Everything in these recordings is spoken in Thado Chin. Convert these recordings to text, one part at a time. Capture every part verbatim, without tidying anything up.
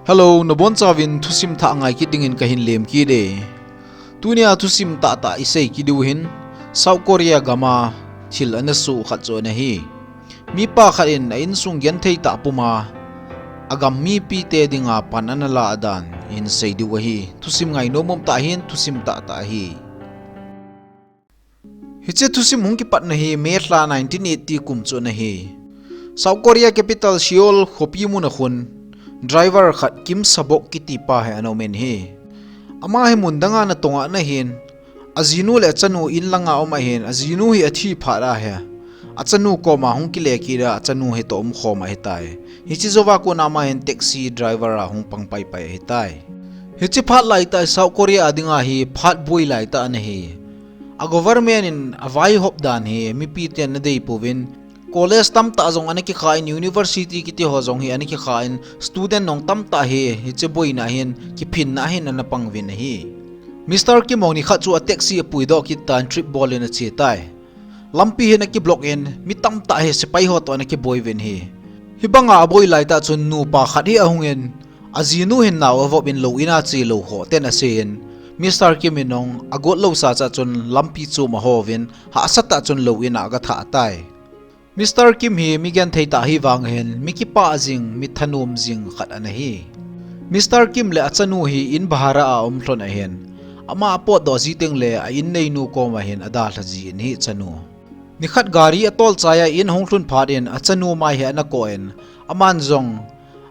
Hello, nabonchauvin thusim thah ngai kit dingin kahin lem kit e. Tunia thusim tahtah isei kit diu hin South Korea gama thil ana soh khat chu ana hi. Mipa khat in a insung genthei tah puma agam mipite dinga pan ana lah dan ihin sei diu ahi. Thusim ngainom umtah hin thusim tahtah ahi. Hiche thusim hung kipatna hi May lha nineteen eighty kum chu ana hi. South Korea capital Seoul khopi muna khun driver khat Kim Sabok kitipa hi ana umin ahi. Ama hi mun danga natong a ana hin, ajinu le achanu in langa um ahin, ajinu hi athi phat ahi, achanu koma hung kile kit a, achanu hitoh umkhom ahitai. Hiche jouva kona ama hin taxi driver a hung pang paipai ahitai. Hiche phat laitah South Korea a dinga hi phat boi laitah ana hi. A government in avaihop dan hi mipiten ana deipouvin, college tamtah jong ana kikhan, university kiti ho jong hi ana kikhan, student jong tamtah hi hiche boina hin kiphinna hin ana pang uvin ahi. Mister Kim jong nikhat chu a taxi apuidoh kit tan trip bol in achetai. Lampi hin akiblock in, mi tamtah hi sepai ho toh ana kiboi uvin ahi. Hibanga aboi laitah chun nupa khat hi ahungin, ajinu hin nao avop in lou in a chelou ho ten aseiyin, Mister Kim in jong agot lou sa cha chun lampi chom ahouvin, hahsa tah chun lou in a aga thah tai. Mister Kim hi mi genthei tah hivang hin, mi kipah jing, mi thanom jing khat ana hi. Mister Kim le achanu hi in bhara a um lhon ahin, ama apotdoh ji tengle a in neinu koma hin adalha jin ahi achanu. Nikhat gari atol chai a in ahung lhun phat in achanu mai hi ana kou in, aman jong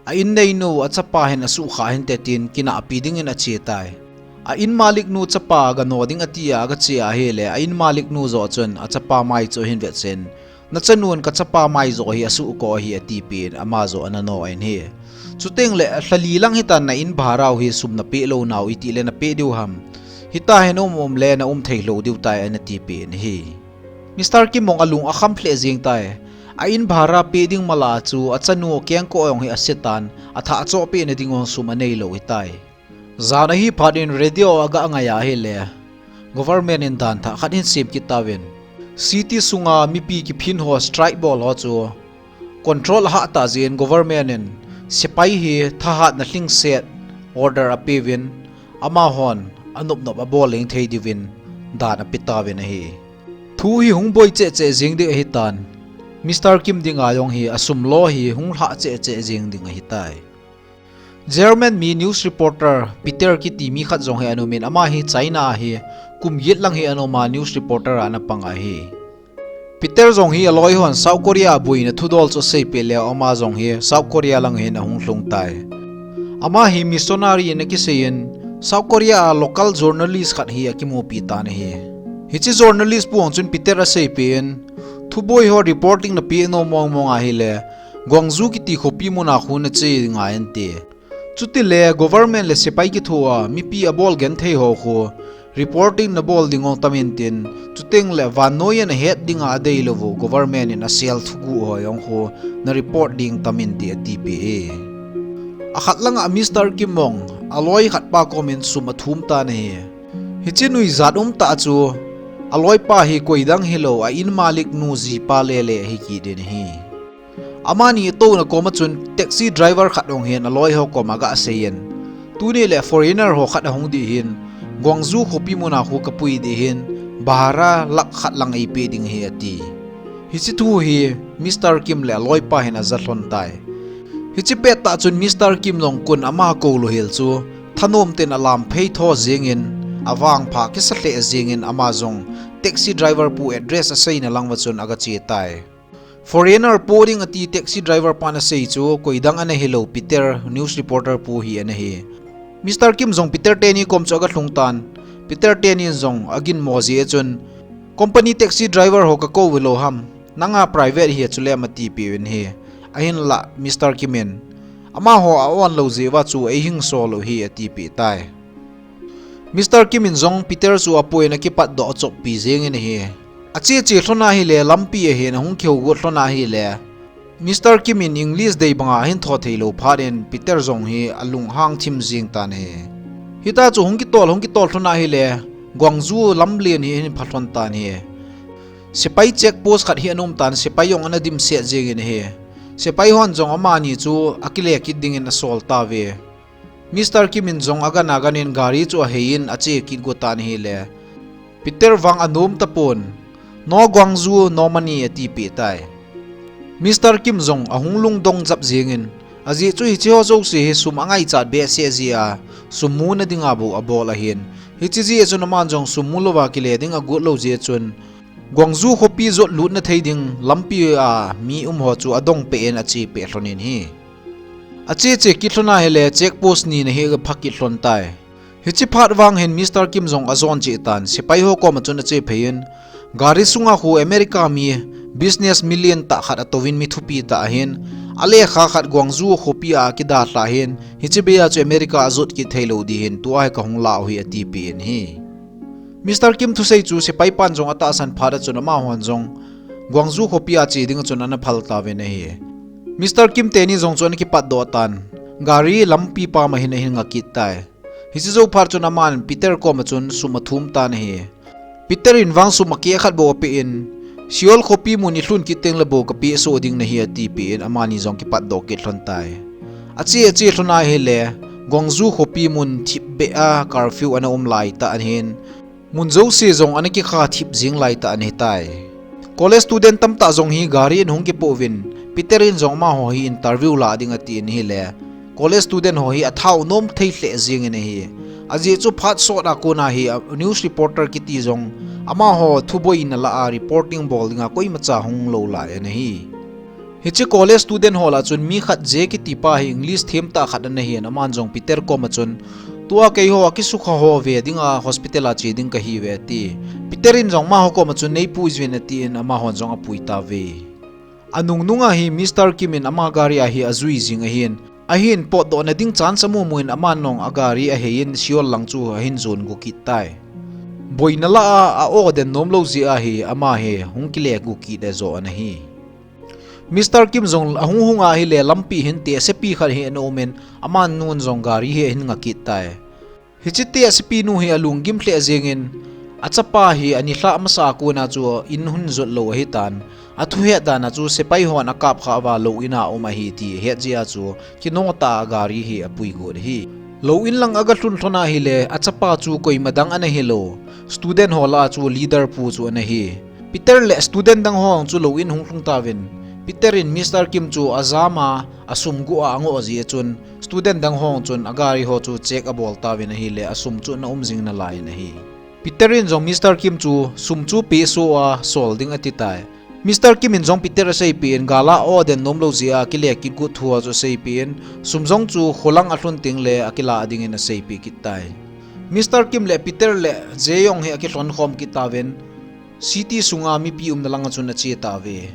a in neinu achapa hin asuhkhah hinte tin kinahpi dingin achetai. A in maliknu chapa gano ding ati a agache ahile, a in maliknu joh chun achapa mai chu ahin vetsin, nachanun kachapa mai joh hi asuhkou ahi atipeh in ama joh ana no in ahi. Chutengle lha li lang hitan na in bhara u hi sum napeh lou nau itile napeh diu ham. Hita hin um um le na um thei lou diu tai ana tipeh in ahi. Mister Kim jong alung akham lheh jeng tai. A in bhara peh ding mala chu achanu kengkoh jong hi ase tan, athah chohpeh na ding jong sum anei lou hitai. Jan ahi phat in radio aga ngai ahile, government in dan thah khat ahin sem kit tauvin, city sunga mipi kiphin ho strike bol ho chu control ahah tah jeh in government in sepai hi thahatna lhingset order apeuvin, amahon anop nop abol leng thei diuvin dan ape tauvin ahi. Thu hi hung boi cheh cheh jeng ding ahitan, Mister Kim dinga jong hi asum lo hi hung lhah cheh cheh jeng ding ahitai. German mi news reporter Peter kiti mi khat jong hi ana umin, ama hi China a hi kum get lang hi ana um a news reporter a ana pang ahi. Peter jong hi aloi hon South Korea a boina thudol chu aseipeh leh ama jong hi South Korea lang hin ahung lhung tai. Ama hi missionary in akiseiyin, South Korea a local journalist khat hi akimupi tan ahi. Hiche journalist pu jong chun Peter aseipeh in, thuboi ho reporting napeh nom mong mong ahile, Gwangju kiti khopi muna khu nache ngai inte. Chutile government le sepai kithoa mipi abol genthei ho khu reporting nabol ding jong tamin tin, chutengle vannoi a nahet dinga adeilou u government in asel thuguh ho jong khu na report ding tamin ti atipeh e. Akhat langa Mister Kim jong aloi khatpa komin sum athum tan ahi. Hiche nuijat umtah chu aloipa hi koidang hilou a in maliknu jipa lele ahi kit in ahi. Amani atouna koma chun taxi driver khat jong hin aloi ho koma aga seiyin, tuni le foreigner ho khat ahung ding ahin, Gwangju khopi muna khu kapui ding ahin, bhara lakh khat lang eipeh ding ahi ati. Hiche thu hi Mister Kim le aloipa hin aja lhon tai. Hiche pettah chun Mister Kim jong kon ama koulou hel chu thanom ten alamphei tho jengin, avangpha kisa lheh jengin ama jong taxi driver pu address aseina lang uva chun aga che tai. Foreigner po ding ati taxi driver pan asei chu koidang ana hilou Peter news reporter pu hi ana hi. Mister Kim jong Peter teni kom chu aga lhung tan, Peter teni jong aginmo jeh chun, company taxi driver ho kakou hilou ham, nanga private hi achule matipeh in ahi. Ahinlah Mister Kim in amaho a-on lou jeh uva chu eihing sol u ahi atipeh tai. Mister Kim in jong Peter chu apoin akipatdoh achoppi jengin ahi. Ache che lhon ahile lampi ahin ahung kihou got lhon ahile, Mister Kim in English dei banga ahin thot theilou phat in Peter jong hi alunghang thim jeng tan ahi. Hita chu hung kitol, hung kitol lhon ahile, Gwangju lamlen hi ahin pha lhon tan ahi. Sepai check post khat hi ana um tan, sepai jong ana dimset jengin ahi. Sepai hon jong amani chu akile kit dingin asol tauve. Mister Kim in jong agan agan in gari chu ahei in ache kit go tan ahile, Peter vang anom tapon, "No Guangzhou, no money," atipeh tai. Mister Kim jong ahung lungdong jap jeng in, ajeh chu hiche ho jouse hi sum angaichat behseh jeh a, sum muna dinga bou abol ahin. Hiche jeh a chun aman jong sum mu louva kile ding agot lou jeh a chun, Guangzhou khopi jot lutna thei ding lampi a mi um ho chu adong peh in ache peh lhon in ahi. Ache che kit lhon ahile check post ni na hi apha kit lhon tai. Hiche phat vang hin Mister Kim jong ajon cheh tan, sepai ho koma chun ache phei in, gari sunga khu America mi business million tah khat atouvin mi thupi tah ahin, alekha khat Guangzhou khopi a akidalhah ahin, hiche bei a chu America ajot kit thei lou ding ahin, tua hi kahung la u ahi atipeh in ahi. Mister Kim thusei chu sepai pan jong atahsan phat a chun amahon jong Guangzhou khopi a che ding a chun ana phal tauvin ahi. Mister Kim teni jong chu ana kipat doh tan, gari lampi pam a hin ahin nga kit tai. Hiche jou phat chun aman Peter koma chun sum athum tan ahi. Peter in vang sum akeh khat bou apeh in, "Seoul khopi mun ilhun kit teng le bou kapeh soh ding nahi," atipeh in amani jong kipat doh kit lhon tai. Ache ache lhon ahile, Guangzhou khopi mun thipbeh a curfew ana um lai tah ahin, mun jouse jong ana kikha thip jing lai tah ahi tai. College student tamtah jong hi gari in hung kipoh uvin, Peter in jong amaho hi interview la ding ati in ahile, college student ho hi athao nom thei lheh jeng in ahi. Ajeh chu phat sot a kona hi, a, news reporter kiti jong amaho thuboina lah a reporting bol dinga koimacha hung lou lai in ahi. Hiche college student ho lah a chun mi khat Jae kiti pa hi English them tah khat ana hin, aman jong Peter koma chun, "Tua keiho akisukha ho ve dinga hospital a che ding kahi uve," ati. Peter in jong amaho koma chun, "Neipui uvin," ati in amahon jong apui tauve. Anung nunga hi Mister Kim in ama gari a hi ajui jing ahin, ahin potdoh na ding chance amu mu in aman jong agari ahei in Seoul lang chu ahin jon go kit tai. Boina lah a a-o den nom lou jeh a hi ama hi hung kile go kit ajo ana hi. Mister Kim jong ahung hung ahile lampi hin tehsepi khat hi ana um in, aman nun jong gari hi ahin nga kit tai. Hiche tehsepi nu hi alunggim lheh jeng in, achapa hi anilhah masa a kona chu in hung jot lou ahitan, athu het dan a chu sepai hon akap kha uva lou in a um ahi ti ahet jeh a chu kino tah a gari hi apui got ahi. Lou in lang aga lhun lhon ahile, achapa chu koima dang ana hilou, student ho lah a chu leader pu chu ana hi. Peter le student dang ho chu lou in hung lhung tauvin, Peter in Mister Kim chu ajam a, asum gu a angoh jeh a chun, student dang ho chun agari ho chu check abol tauvin ahile, asum chu ana um jing nalai in ahi. Peter in jong Mister Kim chu sum chu peh soh a sol ding ati tai. Mister Kim in jong Peter aseipeh in, gal a o den nom lou jeh a kile kit got thu a chu aseipeh in, sum jong chu kholang alhun teng le akila ding in aseipeh kit tai. Mister Kim le Peter le Jae Young hi akilhon khom kit tauvin, city sunga mipi umna lang a chun ache tauve.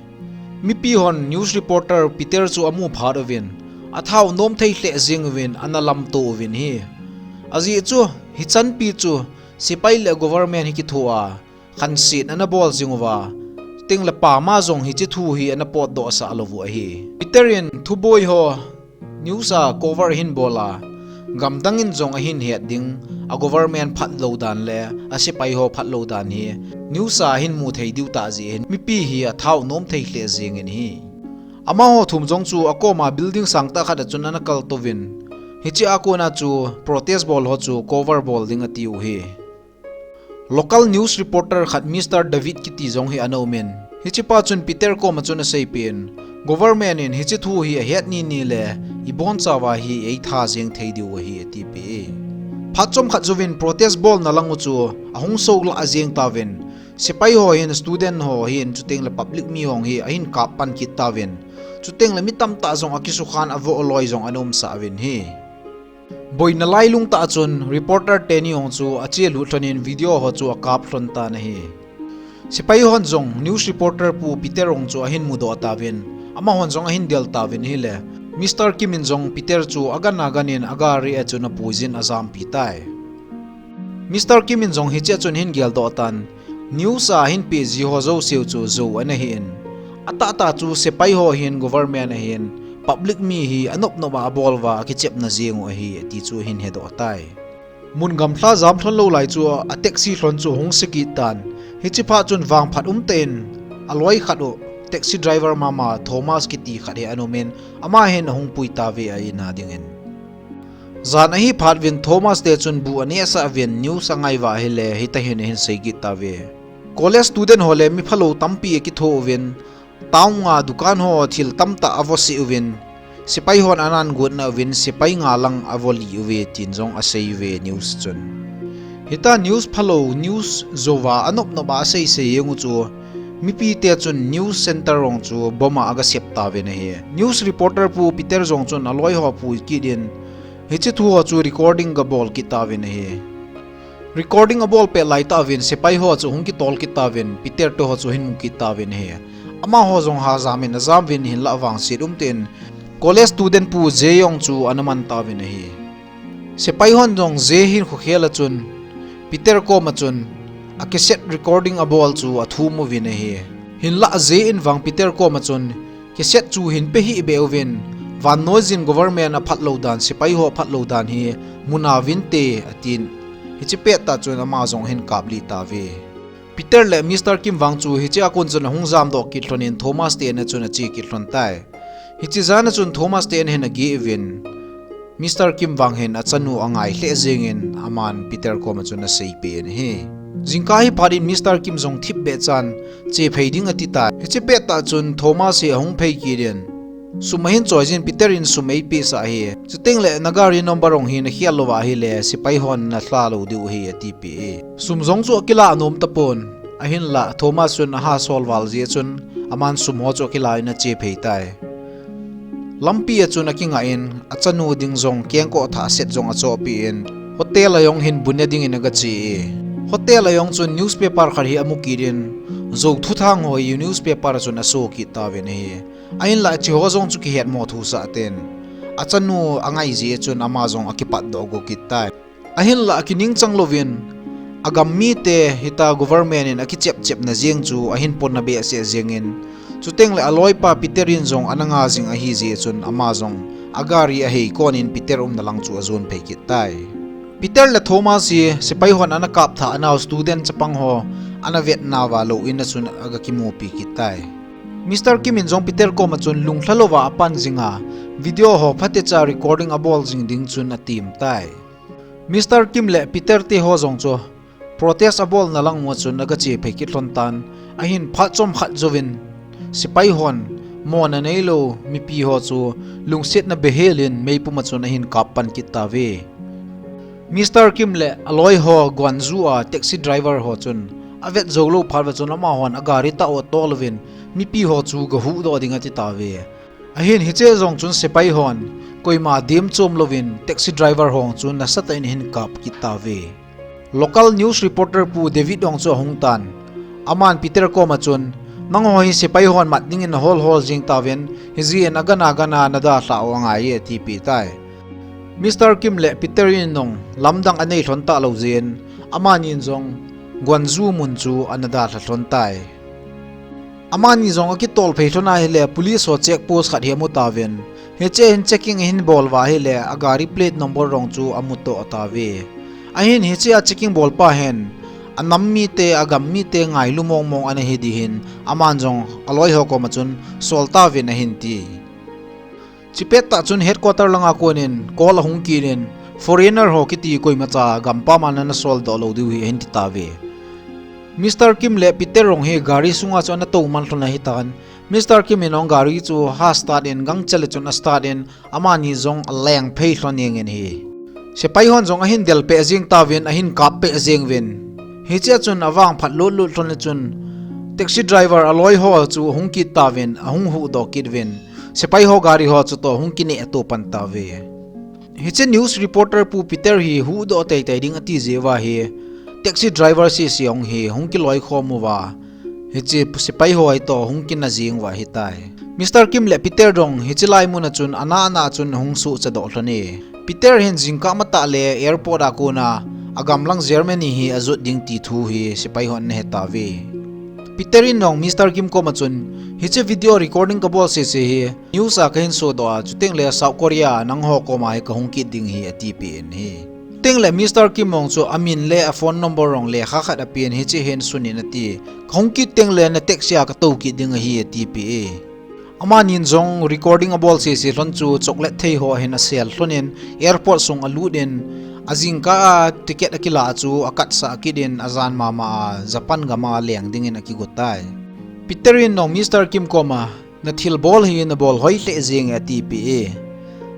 Mipi hon news reporter Peter chu amu phat uvin, athao nom thei lheh jeng uvin, ana lamto uvin ahi. Ajeh chu, hichan pi chu, sepai le government hi kitho a, khanset ana bol jing uva, chuteng le pama jong hiche thu hi ana potdoh sah lou u ahi. Peter in thuboi ho news a cover ahin bol a, gamdang in jong ahin het ding, a government phat lou dan le asepai ho phat lou dan hi news a ahin mu thei diu tah jeh hin mipi hi athao nom thei lheh jeng in ahi. Amaho thum jong chu akoma building sang tah khat a chun ana kal touvin, hiche a kona chu protest bol ho chu cover bol ding ati u ahi. Local news reporter khat Mister David kiti jong hi ana um in, hiche pa chun Peter koma chun aseipeh in, government in hiche thu hi ahet nini le, ibonchauva hi eitha jeng thei diu ahi atipeh e. Phat chomkhat jouvin protest bolna lang u chu ahung solah jeng tauvin, sepai ho hin student ho hin chuteng le public mi ho hi ahin kap pan kit tauvin, chuteng le mi tamtah jong akisukhan avoh loi jong ana umsah uvin ahi. Boina lailung tah chun reporter teni jong chu ache lut lhon in video ho chu akap lhon tan ahi. Sepai hon jong news reporter pu Peter jong chu ahin mudoh tauvin, amahon jong ahin del tauvin ahile, Mister Kim in jong Peter chu agan agan in agari a chun apuijin ajampi tai. Mister Kim in jong hiche a chun ahin geldoh tan, news a ahin peh ji ho jouse u chu jou ana hi in, atahtah chu sepai ho ahin, government ahin, public mi hi anop nop a abol uva akichepna jeng u ahi ti chu ahin hedoh tai. Mun gamla jam lhon lou lai chu a taxi lhon chu ahung se kit tan, hiche phat chun vangphat umtah in aloi khat u taxi driver mama Thomas kiti khat hi ana um in, ama hin ahung pui tauve a in a ding in. Jan ahi phat uvin Thomas te chun bu anehsah uvin news angai uva ahile, hitahin ahin sei kit tauve. College student ho le mi phalou tampi akitho uvin, town a dukan ho thil tamtah avosih uvin, sepai hon anan gotna uvin, sepai nga lang avo lih uve, tin jong asei uve news chun. Hita news phalou, news jouva anop nop a asei sei jeng u chu, mipi te chun news center jong chu bomb a aga sep tauvin ahi. News reporter pu Peter jong chun aloi ho pui kit in, hiche thu ho chu recording aga bol kit tauvin ahi. Recording abol pet lai tah uvin sepai ho chu hung kitol kit tauvin, Peter te ho chu ahin mu kit tauvin ahi. Amaho jong hajam in ajam uvin hinlah vangset umtah in college student pu Jae Yong chu ana man tauvin ahi. Sepai hon jong Jae hin khokhel a chun, Peter koma chun, a cassette recording abol chu athum uvin ahi. Hinlah Jae in vang Peter koma chun, cassette chu hin pe hih beh uvin, vannoi jin government aphatlou dan, sepai ho aphatlou dan hi mu nauvinte, atin. Hiche pettah chun ama jong ahin kap lih tauve. Peter le Mister Kim vang chu hiche a kon chun ahung jamdoh kit lhon in Thomas te in a chun ache kit lhon tai. Hiche jan a chun Thomas te in ahin ageh uvin, Mister Kim vang hin achanu angai lheh jeng in aman Peter koma chun aseipeh in ahi. Jingkah hi phat in Mister Kim jong thipbeh chan chephei ding ati tai. Hiche pettah chun Thomas hi ahung phei kit in, sum ahin choi jin, Peter in sum eipeh sah ahi. Chuteng le na gari number jong hi nakhel louva ahile, sepai hon nalha lou diu ahi, atipeh e. Sum jong chu akilah nom tapon. Ahinlah Thomas chun aha sol val jeh chun aman sum ho chu akila in achephei tai. Lampi a chun akingah in, achanu ding jong kengkoh thah set jong achohpeh in, hotel a jong hin bu ne dingin aga che e. Hotel a jong chun newspaper khat hi amu kit in, jou thuthang ho hi newspaper a chun aso kit tauvin ahi. Ahinlah hiche ho jong chu kihetmo thusah ten, achanu angai jeh chun ama jong akipatdoh go kit tai. Ahinlah akining chang louvin, agam mite hita government in akichep chepna jeng chu ahin ponna behseh jeng in, chuteng le aloipa Peter in jong ana nga jing ahi jeh chun ama jong agari ahei kon in Peter umna lang chu ajon phei kit tai. Peter le Thomas hi sepai hon ana kap thah anau student chapang ho ana vetnauva lou in a chun aga kimupi kit tai. Mister Kim in jong Peter koma chun lunglha louva apan jinga, video ho phatecha recording abol jing ding chun atem tai. Mister Kim le Peter te ho jong chu protest abolna lang uva chun aga chephei kit lhon tan, ahin phat chomkhat jouvin sepai hon mona neilou mipi ho chu lungsetna behel in meipum a chun ahin kap pan kit tauve. Mister Kim le aloi ho Gwon-ju a taxi driver ho chun avet joulou phat uva chun amahon agari tah u atol uvin mipi ho chu gahuhdoh ding ati tauve. Ahin hiche jong chun sepai hon koima demchom louvin taxi driver ho chu nasatah in ahin kap kit tauve. Local news reporter pu David jong chu ahung tan. Aman Peter koma chun, nangho hi sepai hon mat dingin nahol hol jeng tauvin, hijeh in agana gana nadalhah u angai e, atipeh tai. Mister Kim le Peter in jong lamdang anei lhon talou jeh in, amanin jong Gwon-ju mun chu ana dalha lhon tai. Amani jong akitol phei lhon ahile, police ho check post khat hi amu tauvin, hiche hin checking ahin bol uva ahile, agari plate number jong chu amuto tauve. Ahin hiche a checking bolpa hin anam mite, agam mite ngailu mong mong ana hi ding hin, aman jong aloi ho koma chun sol tauvin ahin ti. Chupet tah chun headquarter langa konin call ahung kit in, foreigner ho kiti koimacha gampam a nana soldoh lou diu ahi ahin ti tauve. Mister Kim le Peter jong hi gari sunga chu ana tou man lhon ahitan, Mister Kim in jong gari chu ha start in, gangchel a chun a start in, amani jong aleng phei lhon jeng in ahi. Sepai hon jong ahin del peh jeng tauvin, ahin kap peh jeng uvin. Hiche a chun avangphat lut lut lhon a chun, taxi driver aloi ho chu ahung kit tauvin, ahung huhdoh kit uvin. Sepai ho gari ho chutoh hung kinehto pan tauve. Hiche news reporter pu Peter hi huhdoh teitei ding ati jeh uva hi, taxi driver sese jong hi hung kiloikhom uva, hiche sepai ho hitoh hung kina jeng uva ahitai. Mister Kim le Peter jong hiche lai mun a chun ana ana chun ahung suhchadoh lhon e. Peter hin jingkah matah le airport a kona agamlang Germany hi ajot ding ti thu hi sepai hon ana he tauve. Peter in jong Mister Kim koma chun, hiche video recording kabol sese hi news a kahin sodoh a, chuteng le South Korea nangho koma hi kahung kit ding ahi, atipeh in ahi. Chuteng le Mister Kim jong chu amin le a phone number jong lekha khat apen, hiche hin sun in ati. Kahung kit teng le na taxi a katou kit ding ahi, atipeh e. Amanin jong recording abol sese lhon chu chocolate thei ho ahin asel lhonin airport sung alut in, ajingkah a ticket akila chu akatsah kit in ajan mama a Japan gam a leng dingin akigo tai. Peter in jong Mister Kim koma, "Nathilbol hi nabol hoi lheh jenge," atipeh e.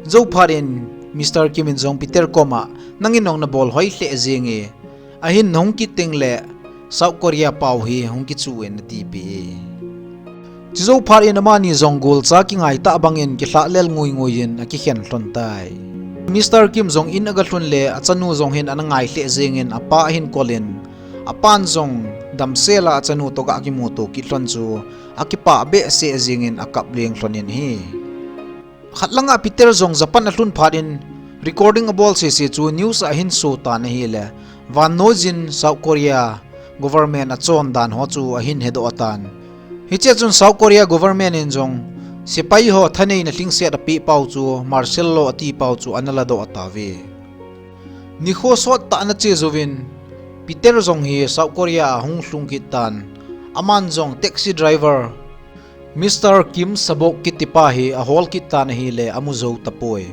Jou phat in Mister Kim in jong Peter koma, "Nangin jong nabol hoi lheh jenge. Ahin nahung kit tengle South Korea pau hi hung kichuh in," atipeh e. Chujou phat in amani jong golcha kingai tah bangin kilhahlel nguingui in akikhen lhon tai. Mister Kim jong in agalhun le achanu jong hin ana ngai lheh jengin apa ahin kolin, apan jong damsel a achanu toh ga kimuto kit lhon chu akipah behseh jengin akap leng lhonin ahi. Khat langa Peter jong Japan alhun phat in recording abol sese chu news a ahin so tan ahile, vannoiyin South Korea government achon dan ho chu ahin hedoh tan. Hiche chun South Korea government in jong sepai ho thaneina lhingset apeh pau chu martial law ati pau chu ana ladoh tauve. Nikho sot tah ana che jouvin Peter jong hi South Korea ahung lhung kit tan. Aman jong taxi driver Mister Kim Sabok kitipa hi ahol kit tan ahile amu jou tapoi.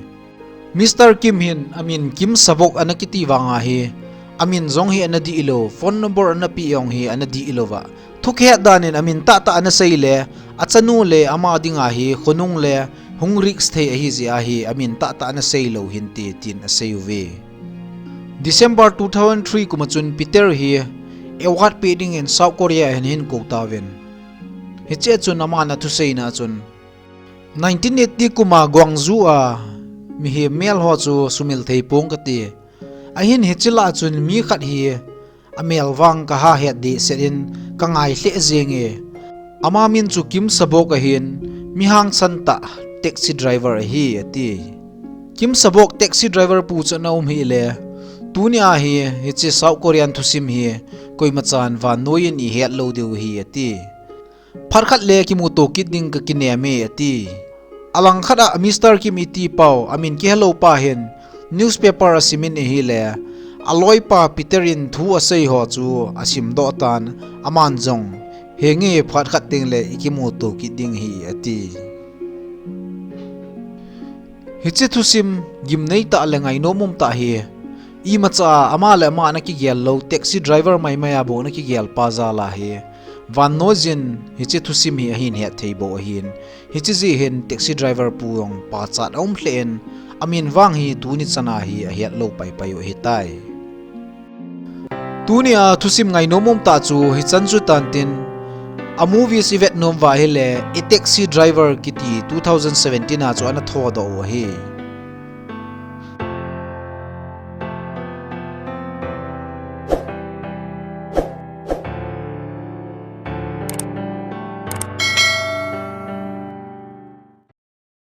Mister Kim hin amin Kim Sabok ana kiti vanga hi amin jong hi ana dihlou, phone number ana peh jong hi ana dihlouva, thu kihet danin amin tahtah ana seile achanu le ama dinga hi khonung le hung risk thei ahijeh a hi amin tahtah ana seilou hinte tin aseiuve. December two thousand three kuma chun Peter hi award peh dingin South Korea hin ahin kou tauvin, hiche chun aman athuseina chun, nineteen eighty kuma Gwangju a mihem mel ho chu sumil thei pong kati. Ahin hiche lah chun mi khat hi amel vang kaha het dehset in kangai lheh jenge. Ama min chu Kim Sabok ahin, mi hangsan tah taxi driver ahi, ati. Kim Sabok taxi driver pu chu ana um hile, tunia hi hiche South Korean thusim hi koimachan vannoiyin ihet lou diu ahi, ati. Phat khat le kimuto kit ding kakinem e, ati. Alangkhat a Mister Kim itipau amin kihelou pa hin newspaper asimin ahile, aloipa Peter in thu asei ho chu asimdoh tan, aman jong, henge phat khat tengle ikimuto kit ding ahi, ati. Hiche thusim gimnei tah le ngainom um tah hi, imacha a ama le ama ana kigel lou, taxi driver maimai a bou ana kigel pa jal a hi, vannoiyin hiche thusim hi ahin het thei bou ahin, hiche jeh hin taxi driver pu jong pachat aum lheh in, amin vang hi tuni chana hi ahet lou paipai u ahitai. Tunia thusim ngainom um tah chu hichan chu tantin, a movies ivet nom uva ahile, A Taxi Driver kiti two thousand seventeen a chu ana thodoh u ahi.